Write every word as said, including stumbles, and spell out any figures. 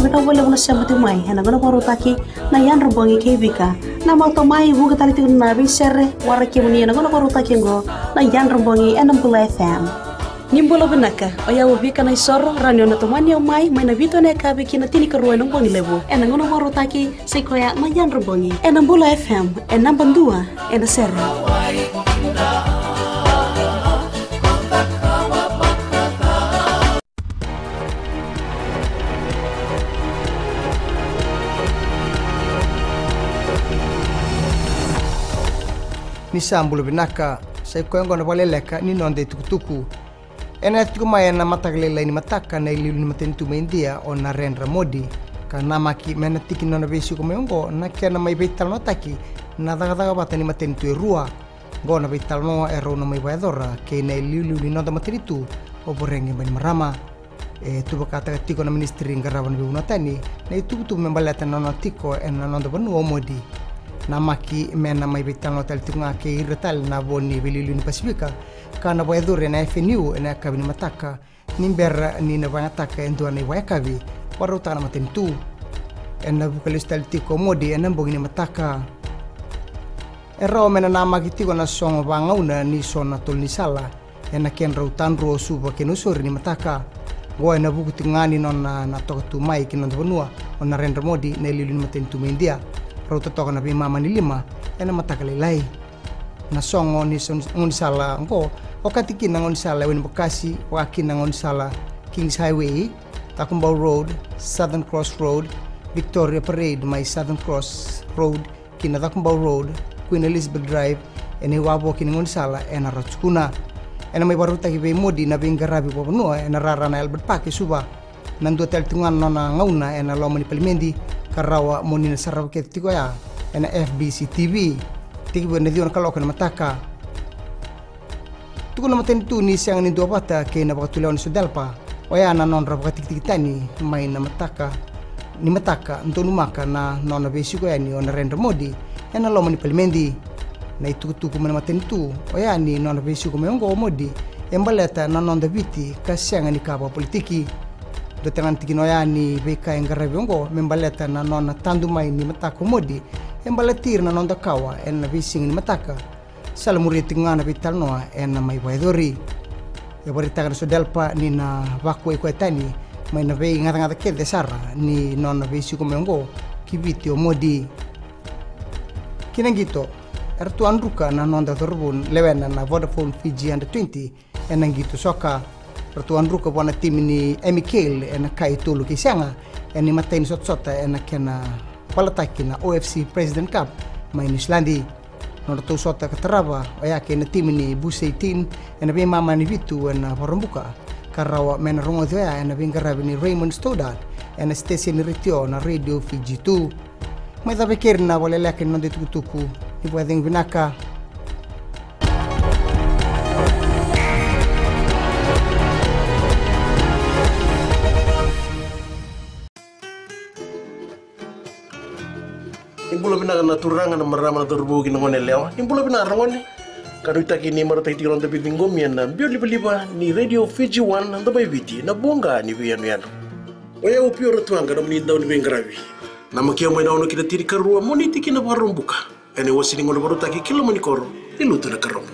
Vinaka vakalevu na sema tiko mai ena gauna vakarautaki na Yadra Bogi kei Vika. Na mato mai vuka tale tiko na veisere, waraki kemuni ena gauna vakarautaki oqo na Yadra Bogi ena Bula F M. Ni bula vinaka, o yau o Vika Naisoro, rawa ni o na tomani au mai, mai na vitu ena yakavi ki na tinikarua ena bogi levu. Ena gauna vakarautaki, sa i koya na Yadra Bogi ena Bula F M, e naba dua ena sere. Ni sa bula vinaka, sa i koya oqo na vakaleleka ni noda itukutuku. Ena yaco tiko mai ena mataka lailai ni mataka na iliuliu ni matanitu mai Idia o Narendra Modi, ka namaki me na tiki ni nona veisiko mai oqo na kena mai veitalanoataki na cakacaka vata ni matanitu e rua. Oqo na veitalanoa e rau na mai vakayacora kei na iliuliu ni noda matanitu o Voreqe Bainimarama. E tuvakataka tiko na minisitiri qarava na veivanua tani na itukutuku me baleta na nona tiko ena noda vanua o Modi. Namaki me na mai veitalanoa tale tiko ga kei ira tale na vo ni veiliuliu ni Pasifika ka na vakayacori ena F N U ena yakavi ni mataka, ni bera ni na vakayagataka e dua na ivakayakavi vakarautaka na matanitu. Ena vuka lesu tale tiko o Modi ena bogi ni mataka. E rawa me na namaki tiko na sogo vagauna ni so na tolo ni sala ena kedrau tadrua o Suva kei Nausori ni mataka. Oqo ena vuku tiko ga ni nona na toka tu mai ki na noda vanua o Narendra Modi na iliuliu ni matanitu mai Idia. Rauta toka na veimama ni lima ena mataka lailai. Na sogo ni so-, gaunisala oqo, okati kina na gaunisala e Wainibokasi, vaka kina na gaunisala Kings Highway, Cakobau Road, Southern Cross Road, Victoria Parade mai Southern Cross Road ki na Cakobau Road, Queen Elizabeth Drive, ena iwavoki ni gaunisala ena Ratu Sukuna. Ena mai vakarautaki vei Modi na veiqaravi vakavanua ena rara na Albert Park e Suva. Na dua tale tiko ga na nona gauna ena loma ni palimedi, ka rawa mo ni na sarava kece tiko oya ena F B C T V. Tekivu ena ciwa na kaloko ena mataka. Tukuna na matanitu ni sega ni duavata kei na vakatulewa ni SODELPA, oya na nodra vakatikitiki tani mai na mataka ni mataka, donumaka na nona veisiko yani o Narendra Modi ena loma ni palimedi. Na itukutuku mai na matanitu oya ni nona veisiko mai oqo o Modi e baleta na noda Viti ka sega ni ka vakapolitiki. Dua tale ga na tikina oya ni veika e qaravi oqo me baleta na nona tadu mai ni mataka o Modi e baleti ira na noda kawa ena veisiga ni mataka. Sa la muria tiko ga na veitalanoa ena mai vakayacori. E vakaraitaka na SODELPA ni na vakuai koya tani mai na veigacagaca kece sara ni nona veisiko mai oqo ki Viti o Modi. Ki na qito, eratou a druka na noda cauravou lewena na Vodafone Fiji Under twenty ena qito soka. Ratou a druka vua na timi ni Emi Kale ena ka e tolu kei sega ena imatai ni sotasota ena kena valataki na O F C President Cup mai Niusiladi. Nodratou sota ka tarava oya kei na timi ni Bush eighteen ena veimama ni vitu ena Vakaraubuka, ka rawa me na rogoci oya ena veiqaravi ni Raymond Stoddard ena siteseni retio na Radio Fiji two. Mai cava e keri na vakaleleka ni noda itukutuku. Ni vakacegu vinaka. Ni bula vinaka na turaga, na marama, na cauravou kei na gone yalewa. Ni bula vinaka na gone. Ka nuitaki ni marautaki tiko na noda veiciqomi ena biau livaliva ni Radio Fiji One, na Domo i Viti, na buqa ni veiyanuyanu. Oya au Pio Ratuaqa, nomuni dau ni veiqaravi. Namaki au mai na ono ki na tinikarua, Moniti ki na Vakaraubuka. Ena iwase ni gauna vakarautaki ki loma ni koro ni Lotu Nakarobo.